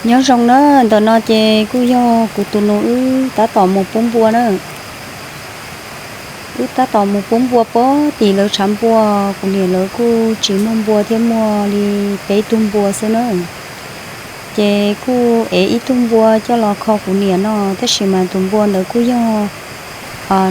Nyob zoo na, ntawm no ces kuj yog kuv tus nus wb tab tom mus pub npua na. Wb tab tom mus pub npua puag tim lawv tshav npua, kuv niam lawv kuj tsis muaj npua thiab, muaj li peb tug npua xwb na. Ces kuj ev ib tug npua coj los kho kuv niam no, tab sis mas tus npua ntawd kuj yog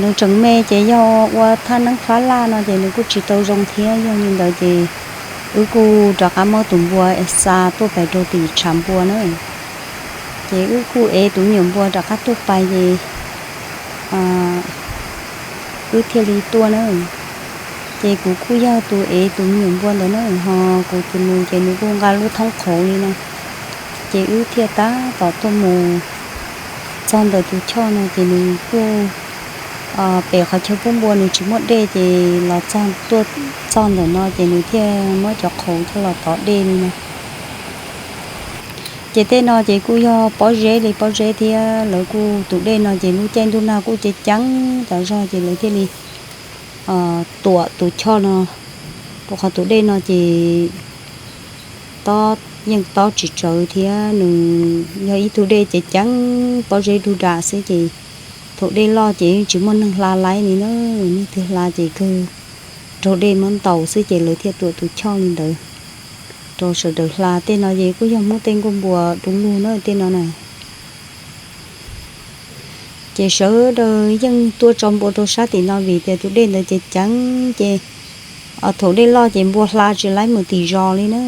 nws tseem me ces yog ua thaj neeb fab laj no ces nws kuj tsis tau zoo thiab. Yog li ntawd ces wb kuj rov qab muab tus npua xa tuaj pem rau tim tshav npua na. Ces wb kuj ev tus me nyuam npua rov qab tuaj pais ces wb thiaj li tuaj na. Ces kuv kuj yog tus ev tus me nyuam npua ntawd na, ho kuv tus nus ces nws kuj nqa lub thoob qhauv li no. Ces wb thiaj tab tom tuaj mus txog ntawm tus choj no ces nws kuj, pem qhov chaw pub npua nws tsis muaj dej ces los txog, tuaj txog ntawm no ces nws thiaj muab cov qhauv coj los tov dej li no. Ces tej no ces kuj yog pob zeb li pob zeb thiab, lawv kuj tus dej no ces lub caij ntuj nag kuj ceev ceev tas zog ces lawv thiaj li tuam tus choj no, rau qhov tus dej no ces tob yeej tob tsis tsawv thiab, nws yog ib tug dej ceev ceev pob zeb dug dam xwb ces thaum dej loj ces yeej tsis muaj neeg hla laib li na, leej twg hla ces kawg raug dej muab ntaus xwb ces lawv thiaj tuam tus choj li ntawd rau sawv daws hla. Tej no ces kuj yog Hmoob tej nkuaj npua du lug na tej no na. Ces sawv daws yeej tuaj tso npua rau sab tim no vim tias tus dej ntawd ceev ceev ces thaum dej loj ces npua hla tsis laib mus tim zos li na.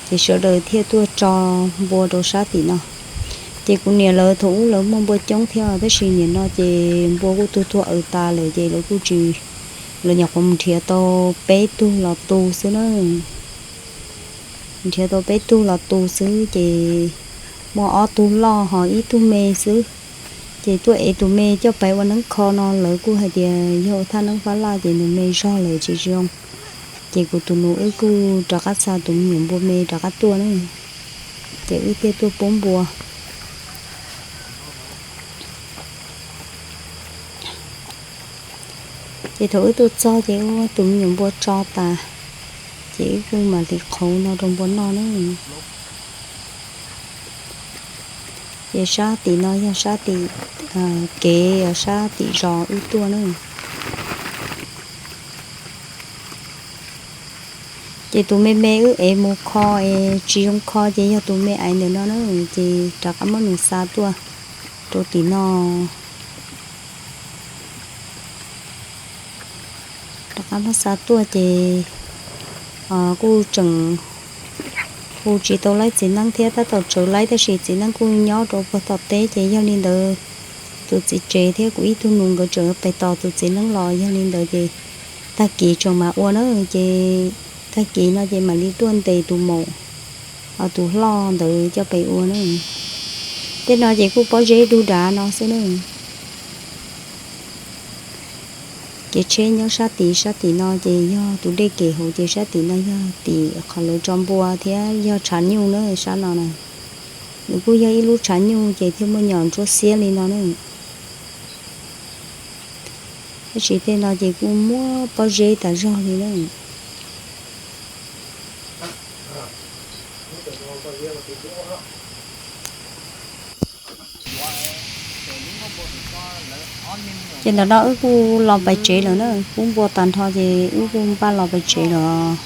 Ces sawv daws thiaj tuaj tso npua rau sab tim no. Ces kuv niam lawv thaum ub lawv muaj npua coob thiab tab sis nim no ces npua kuj tuag tuag aws tas lawm ces lawv kuj tsis, lawv nyuam qhuav mus nrhiav tau peb tug los tu xwb na. Nrhiav tau peb tug los tu xwb ces muaj ob tug loj ho ib tug me xwb. Ces tuaj ev tus me coj pais ua neeb kho no lawv kuj hais tias yog ua thaj neeb fab laj ces nws me zog lawm tsis zoo. Ces kuv tus nus wb kuj rov qab xa tus me nyuam npua me rov qab tuaj na. Ces wb thiaj tuaj pub npua. Ces thaum wb tuaj txog ces wb muab tus me nyuam npua tso tas, ces wb kuj mam li qhauv no rau npua noj na. Ces sab tim no yog sab tim kev sab tim zos wb tuaj na. Ces tus me me wb ev mus kho es tsis zoo kho ces yog tus me aiv ntawm no na, ces rov qab muab nws xa tuaj rau tim no. Rov qab muab xa tuaj ces kuj tseem hu tsis tau laib txiv neeb thiab, tab tom tsawv laib tab sis txiv neeb kuj nyob rau puag tom teb ces yog li ntawd tus txiv tsev thiab kuv ib tug nus nkawd tseem pes tos tus txiv neeb los, yog li ntawd ces tag kis tseem mam ua na. Ces tag kis no ces mam li tuaj ntes tus maum, tus hlob ntawd coj pes ua na. Tej no ces kuj pob zeb dug dav no xwb na. Kev tsheb nyob sab tid, sab tim no ces yog tus dej kev hauv ces sab tim no yog tim qhov lawv tso npua thiab yog tshav nyuj na sab no na. Nws kuj yog ib lub tshav nyuj ces thiaj muaj nyom ntsuab xiab li no na. Tab sis tej no ces kuj muaj pob zeb tas zog li na. Ces ntawm no wb kuj los pais tsev lawm na, pub npua tag nrho ces wb kuj npaj los pais tsev lawm.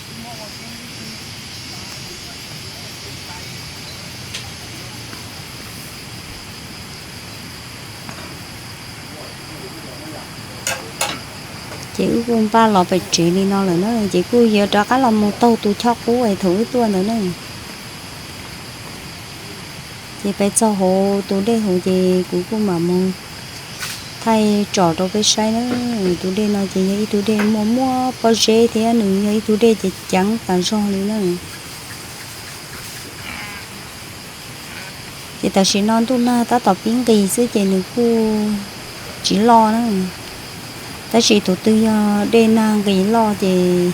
Ces wb kuj npaj los pem tsev li no lawm na, ces kuj yuav rov qab los mus taug tus choj qub es thaum wb tuaj ntawd na. Ces peb txog hauv tus dej hauv ces kuv kuj mam mus thaij tsom rau peb saib na. Tus dej no ces yog ib tug dej muaj muaj pob zeb thiab nws yog ib tug dej ceev ceev tas zog li na. Ces tam sim no ntuj nag tab tom pib nqis xwb ces nws kuj tsis loj na. Tab sis thaum twg yog dej nag nqis loj ces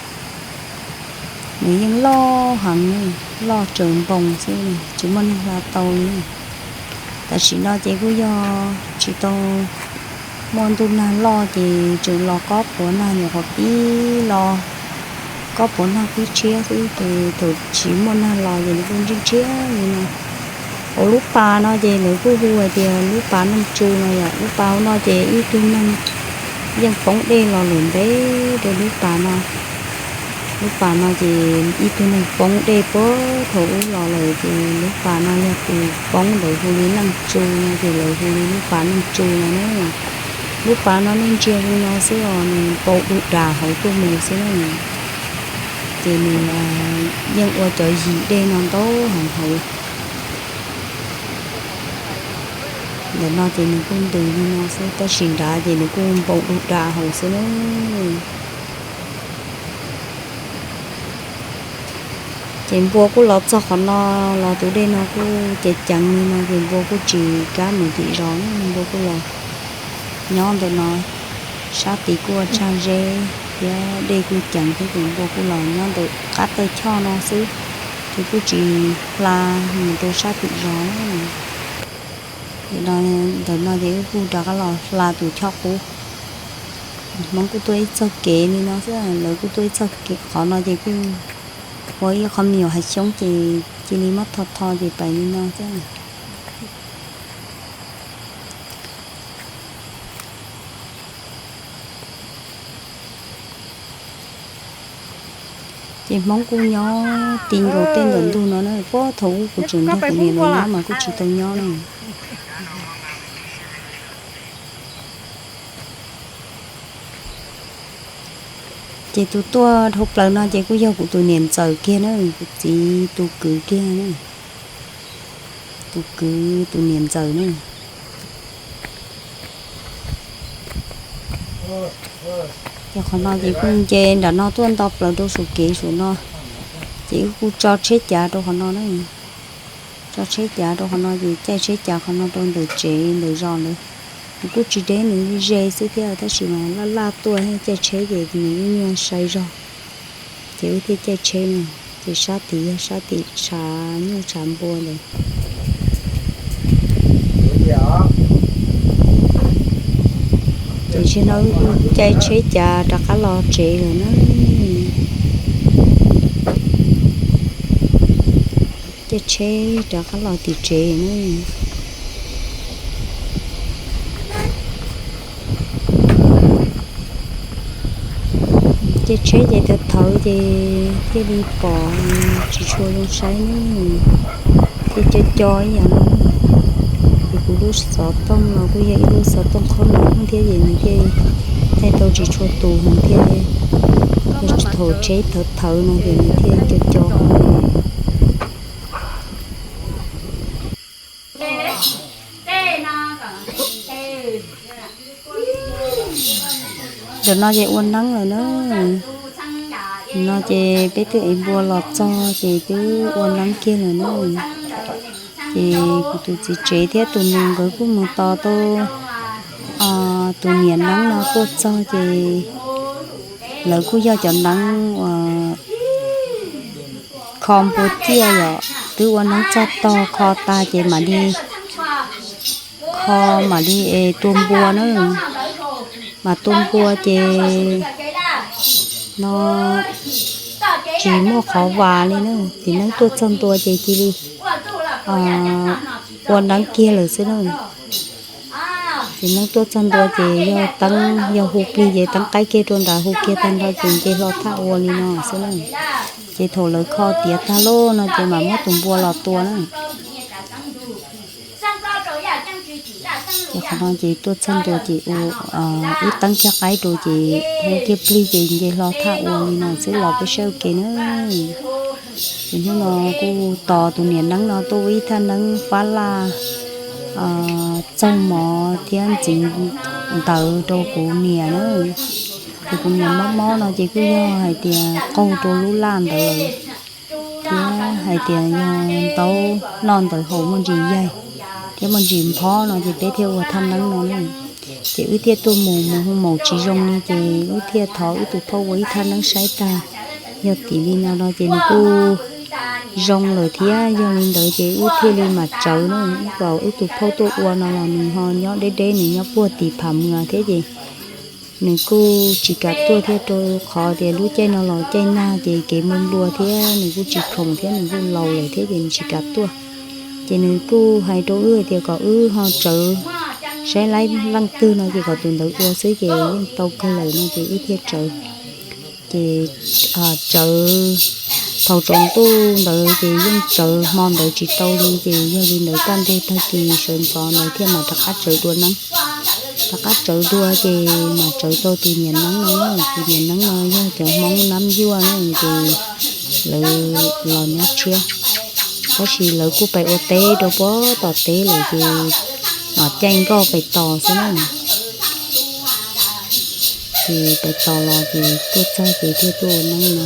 nws yeej loj heev, loj tsaws npoo xwb, tsis muaj neeg hla tau li. Tam sim no ces kuj yog tsis tau muaj ntuj nag loj ces tseem los kob puav nag nyuam qhuav pib los, kob puav nag pib tshiab xwb ces thaum tsis muaj nag los ces nws kuj ntsiag ntsiag li no. Hauv lub pas no ces lawv kuj hu hais tias lub pas Neej Tsu no yom. Lub pas no ces ib tug neeg yeej poob dej los lawm ntev rau lub pas no. Lub pas no ces ib tug neeg poob dej puag thaum ub los lawm ces lub pas no yog tus poob ntawd hu li Neej Tsu no ces lawv hu li lub pas Neej Tsu no na. Lub pas no nej ntsia li no xwb os, nws npau du das hauv tuaj mus xwb na. Ces nws yeej ua cov yim dej no ntau heev hauv. Ntawm no ces nws kuj ntws li no xwb, tab sis nrad ces nws kuj npau du das hauv xwb na. Ces npua kuj los txog qhov no, los tus dej no kuj ceev ceev li no ces npua kuj tsis kam mus tim zos, npua kuj los nyob ntawm no. Sab tid kuj ua tsag zeb thiab dej kuj ceev thiab ces npua kuj los nyob ntawm qab tawg choj no xwb, ces kuj tsis hla mus rau sab tim zos. Ces ntawm no ces wb kuj rov qab los hla tus choj qub. Hmoob kuj tuaj ib txog kev li no xwb, lawv kuj tuaj ib txog kev qhov no ces kuj ua ib qho me nyuam hav xyoob ces cia li muab tho tho ces pais li no xwb. Ces Hmoob kuj nyob ti nkaus tej ntawm ntug no na, puag thaum ub kuv tseem nrog kuv niam lawv nyob mas kuj tsis tau nyob na. Ces tus tuaj dhau plaws no ces kuj yog kuv tus niam ntxawm kiag na, kuv txiv tus kwv kiag na, tus kwv tus niam ntxawm na. Ces qhov no ces kuj nce nram no tuaj nto plaws rau saum kev saum no, ces wb kuj tso tsheb cav rau qhov no na. Tso tsheb cav rau qhov no ces caij tsheb cav qhov no rau ntawm tsev ntawm zos ntawd. Nws kuj tsis deb, nws ze xwb thiab tab sis mas laj laj tuaj thiab caij tsheb ces nws ib nyuag sai zog. Ces wb thiaj caij tsheb no, ces sab tid yog sab tim tshav nyuj tshav npua ntawd. Ces tam sim no wb caij tsheb cav rov qab los tsev lawm na. Caij tsheb rov qab los tim tsev na. Caij tsheb ces thawv thawv ces thiaj li pom, tsis tshua zoo saib ne, thiaj co co ib yam no. Ces kuv lub xov tooj no kuj yog ib lub xov tooj qhob noom thiab ces nws thiaj thaij tau tsis tshua tus heev thiab. Thaum tsheb thawv thawv no ces nws thiaj co co heev. Ntawm no ces ua neeb lawm na. No ces peb twb ev npua los txog ces twb ua neeb kiag lawm na. Ces kuv tus txiv tsev thiab tus nus nkawd kuj mus tos tau tus niam neeb no tuaj txog ces lawv kuj yog cov neeb uas kho npua ciaj yom, twb ua neeb txog tog kho tag ces mam li kho mam li es tua npua na. Mas tua npua ces no tsis muaj qhov vas li na, txiv neeb tuaj txog ntua ces cia li ua neeb kiag lawm xwb na. Txiv neeb tuaj txog ntua ces yog teeb yog hu plig ces teeb qaib kiag rau nrad hu kiag tag nrho ces nce hlo thaj ua li no xwb na. Ces thaum lawv kho tiav tag lawm no ces mam muab tus npua los tua na. Ces qhov no ces tuaj txog ntua ces ua ib teeb kiag qaib rau ces hu kiag plig ces nce hlo thaj ua li no xwb los peb saib ua ke na. Ces hnub no kuj tos tus niam neeb no tuaj ua ib thaj neeb fab laj txaug mov thiab ntxiv ntawv rau kuv niam na. Ces kuv niam mob mob no ces kuj yog hais tias qaug rau lub laj ntawd lawm, thiab hais tias yog ntaub noj ntawv haus muaj ntsis yaig thiab muaj ntsis nphob no ces peb thiaj ua thaj neeb no na. Ces wb thiaj tuaj mus mus hu maum tsis zoo li ces wb thiaj thov wb tus phauj ua ib thaj neeb saib tag, yog tim li no no ces nws kuj zoo lawm thiab. Yog li ntawd ces wb thiaj li mam tsawv na, ib kom wb tus phauj tuaj ua no los nws ho nyob deb deb, nws nyob puag tim Pham Muas thiab ces nws kuj tsis kam tuaj thiab, rau qhov tias lub caij no los caij nag ces kev nplua nplua thiab nws kuj tsis khoom thiab nws kuj laus lawm thiab ces nws tsis kam tuaj. Ces nws kuj hais rau wb tias kom wb ho tsawv, saib laib leej twg no ces kom tus ntawd ua xwb ces yeej tau kawg lawm no ces wb thiaj tsawv. Ces tsawv, thaum tsaus ntuj ntawd ces yeej tsawv hmo ntawd tsis tau li ces yog li ntawd kaj ntug tag kis sawv ntxov ntawd thiaj mam rov qab tsawv dua neeb. Rov qab tsawv dua ces mam tsawv rau tus niam neeb no, tus niam neeb no yog cov Hmoob Nab Yuaj no ces lawv los nyob tshiab. Tab sis lawv kuj pais ua teb rau puag tom teb lawm ces mam caij nkoj pais tos xwb na. Ces pais tos los ces tuaj txog ces thiaj tuaj ua neeb no.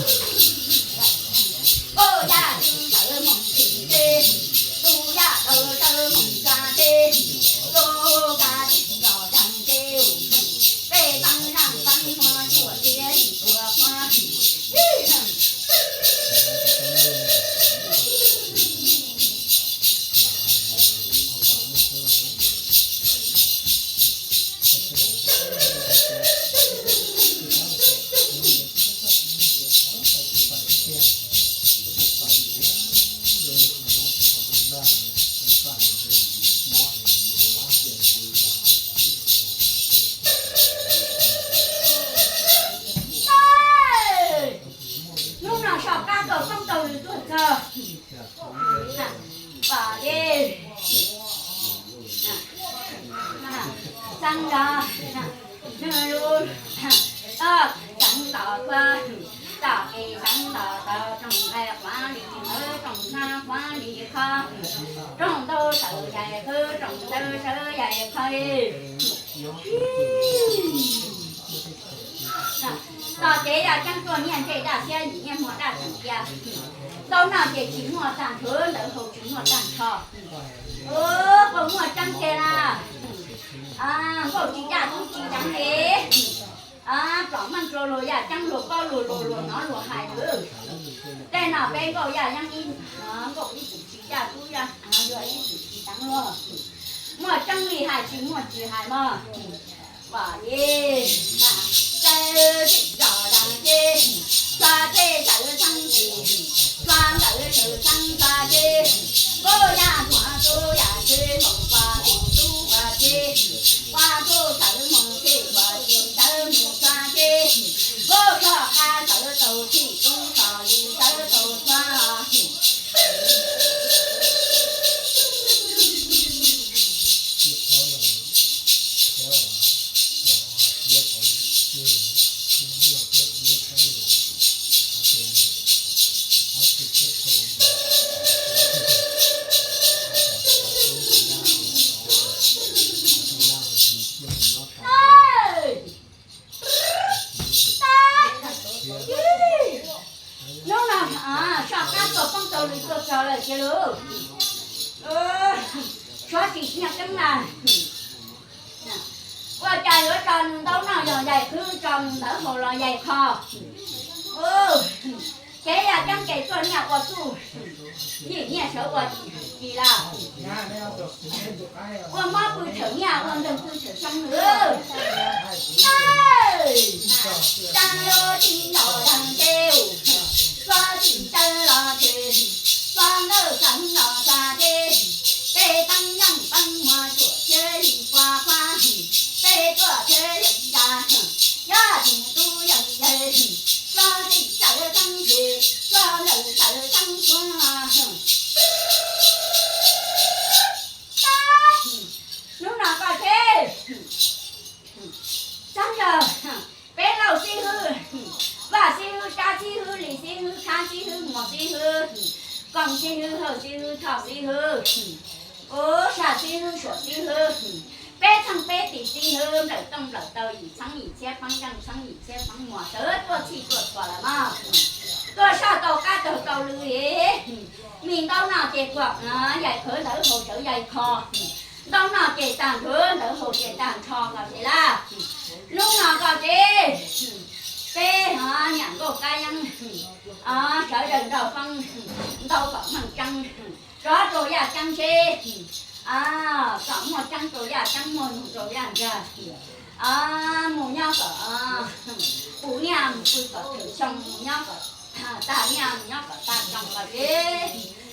Hnub no soj qab tau poob tau lw tuaj txog. Pom dej, txeeb los, txeeb los kua, tom kev txeeb los tau rooj nqaij quav li ntawd, rooj hnab quav li qhov, rooj ntaub sawv yaim qhwv, rooj ntaub sawv yaim qhov. Tom kev yaj ceeb tuaj nyiaj ntsej daj siab yim nyiaj hmo daj tseem cia. Ntaub noj ces tsis muaj tag nrho, ntawv haus tsis muaj tag nrho. Ua, puas muaj tseeb tiag na? Nkauj tsis daj tub tsis deev li. Pom meej rua luag yaj ceeb luag paub luag luag luag hnov luag hais lawm. Tej no peb nkauj yaj yeeb ib, nkauj ib txwm tsis daj tub yaj, yaj ib txwm tsis deev luag. Muaj tseeb li hais tsis muaj tsis hais mog. Pom li, txawv txim zos zas ces, txhua txhij txawv txheeb txim, txhua ntawv txawv txheeb txhua txhij, nkauj yaj hmuas tub yaj txwv hmoov pom txim tub ua txhij, ua txuj txawv hmoov txhij pom txim txawv mus txhua txhij, nkauj rog qab txawv tau txhij tub rog li txawv tau txhua. Hnub no soj qab tuaj poob tau lw tuaj txog lawm tiag lauj. Suav tsis nyiaj keeb na. Ua cas yuav tso nws ntaub noj los yaim qhwv, tso nws ntawv haus los yaim qhov. Kev yaj ceeb ces tuaj nyiaj ua txuj, yim nyiaj sawv ua ci lawm. Ua mob pw tshawm nyiaj, ua nkeeg pw tshawm xyoo lawm. Tag lub tib ntaus dag ntej, txo txim taw los ces, txo nkawj xeev los txog ces, peb teeb yeej teeb muag cuam thiab li pua qhuab, peb tuaj thiab yeej ya, yog tus tub yeej yawg, txo txim taw teeb ces, txo nkawj taw teeb xyuas. Hnub no koj tseb, txab yog peb lauj xib hwb, vaj xib hwb, sab xib hwb, li xib hwb, khab xib hwb, muas xib hwb, koom xib hwb, hawj xib hwb, thoj xib hwb, ua saj xib hwb, suam xib hwb, peb txheej peb tis xib hwb, nplawm tooj nplawm taw, yim txheeb yim txhiab feeb yeej, txheeb yim txhiab feeb muas, sawv tuaj txhij tuaj txhua lawm mog. Tuaj soj tau qab taug tau lw li, me ntaub noj ces kuam yaim qhwv, ntawv haus sawv yaim qhov, ntaub noj ces tag nrho, ntawv haus ces tag nrho los ces laj. Hnub no koj tseb, peb ho niam nkauj kab yeeb, sawv daws nrog foob, ntau kom meej tseeb, rov rau yaj ceeb seb, kom muaj tseeb rau yaj ceeb, muaj nug rau yaj ntsag, mus nyob kom pus niaj mus pw kom tawm xyoo, mus nyob kom tag niaj, mus nyob kom tag xyoo los ces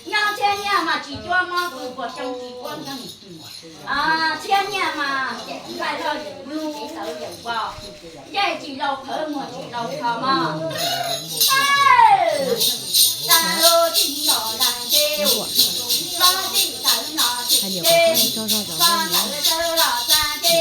Nyob txhiab nyiaj mas tsis cuab mob kws puas xyoo tsis cuab nkeeg. Txhiab nyiaj mas nqaij loj yawm lub kev tawv yawm npo, ncej tsis lau qhawv muag tsis lau kho mog. Tag lub tsis nco dag ntshe, tsis tawv no tsis teb, tsis tawv los txaj ntshe.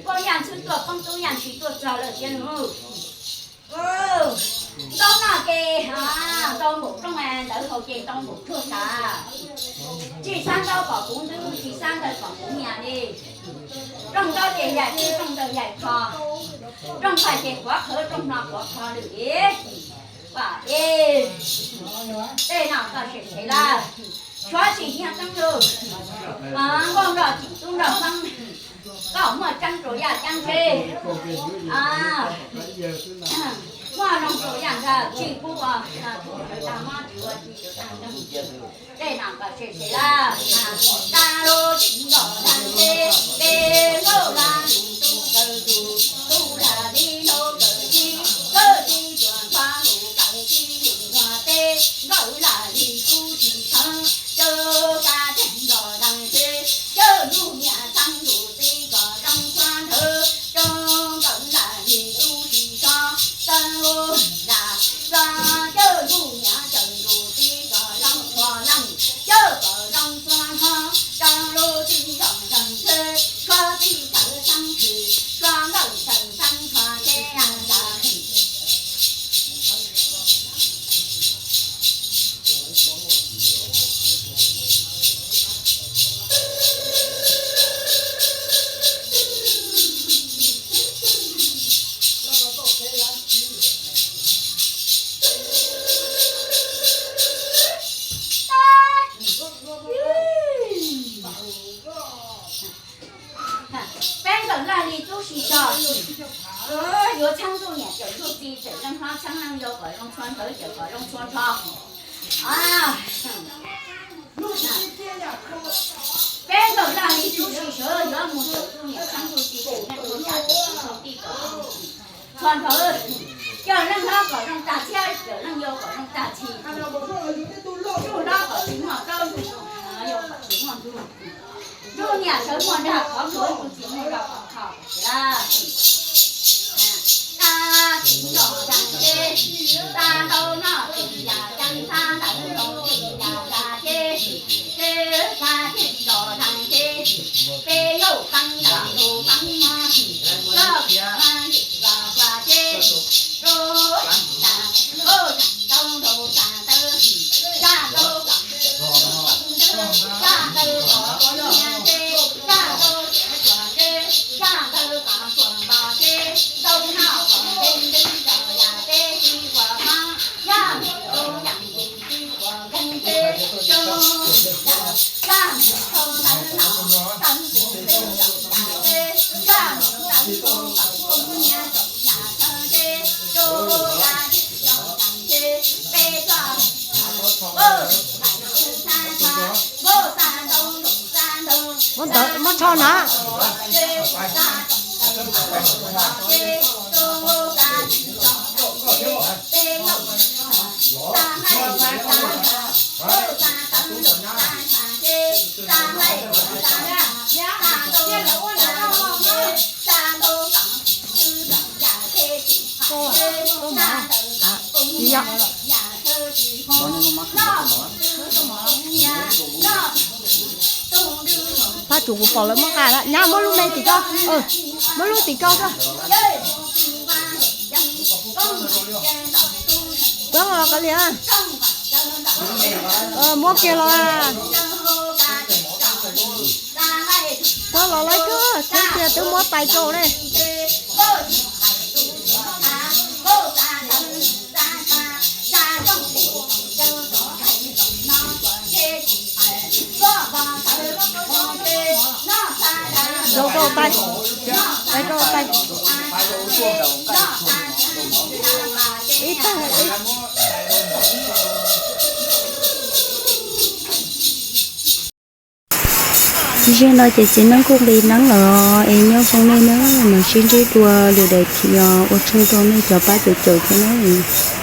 Poj yaj ntxwb tuaj poob tub yaj ntshis tuaj txog lawm thiab nus. Ntaub noj ces ntau npaum rooj, ntawv haus ces ntau npaum tshuaj tas. Tsis xav ntaub kom kuv ntub, tsis xav ntawv kom kuv nyiam li. Rooj ntaub ces yaim tub, rooj ntawv yaim kho. Rooj qhais ces qhuav qhawv, rooj hno qhuav kho lawm li. Vam es tej no koj sem sev lawm, tshuav tsis nyiaj teeb lug, nkauj nrog tub nrog xeeb, koj muaj tseeb rua yaj ceeb tseg. Muaj noog rua yaj nkawd tsis pub ua, tub ntawv dag mob tsis ua tsis tau tag nrho. Tej no koj sem sev lawm, tag lub tsis nco dag ntshe, peb nkauj laj li tub kawg tug, tub laj li nraug kawg txij, kawg txij cuag ntxhua lug kawg txij yus ntxhua teb, nkauj laj li tub tsis tshawv, caw kab teg nco dag ntshe, caw lub niam txheeb lug txij kom zoo txhua nthawv, caw nkauj laj li tub tsis so, caw lub niam, caw lub niam caw lug txij kom zoo txhua leej, caw kom zoo txhua nthawv, caw lub txij nco dag ntshe, txhua txij txhawv txheeb tshwm, txhua nkauj txhawv txheeb txhua teb a da. Peb nkauj laj li tub tsis so, yuav txheeb txuj niam txheeb txuj txiv, txheeb leej hlob txheeb leej yau kom zoo txhua nthawv, kom zoo txhua nrho. Peb nkauj laj li tub tsis so, yuav mus txheeb txuj niam txheeb txuj txiv, txheeb leej txheeb tij kom zoo txhua nthawv, cov leej hlob kom zoo tag thiab cov leej yau kom zoo tag txhij, tsuj hlob kom tsis muaj plaub ntug, yau kom tsis muaj ntug, tsuj niam sawv muaj dag qhov kws tsuj txiv muaj dag qhov kho. Tag tsis nco dag ntshe, tag ntau noj tsis yam ceeb, tag ntawv ntau tsis yam dag ces, ces tag tsis nco dag ntshe, peb yauj peeb dag lug peeb mog, koj mas tsis yam dag ces, rau tag, rau tag ntau rau tag ntawv, tag ntau kom, tag ntawv kom ua niam ces, tag ntau kom ua ces, tag ntawv kom ua npog ces, ntau noj kom ntev ntev kom yam peb tsis ua hmoob, yam ntawv yam ntawv tsis ua nkeeg ces, rau tag, tag ntawv kom ua ntawv noj, tag ntawv kom ua niam kom yam ntawv ces, rau tag ces, peb txoj Muab ntawd, muab tsho na. Tsis yog. Pab tsuas kuv pom lawv muab nqa lawm, nyab muab lub me tim ko, muab lub tim ko xwb. Pab los qhov li, muab kiag los. Pab los lawv kawg, tseeb tiag twb muab tais rau ne. Rau rau tais, tais rau tais. Ib tag ib. Zaum no ces txiv neeb kuj nqis neeb lawm es nyob zoo nej nawb, mam sib ntsib dua lwm daim video, ua tsaug rau nej cov pab caum caum thiab nawb.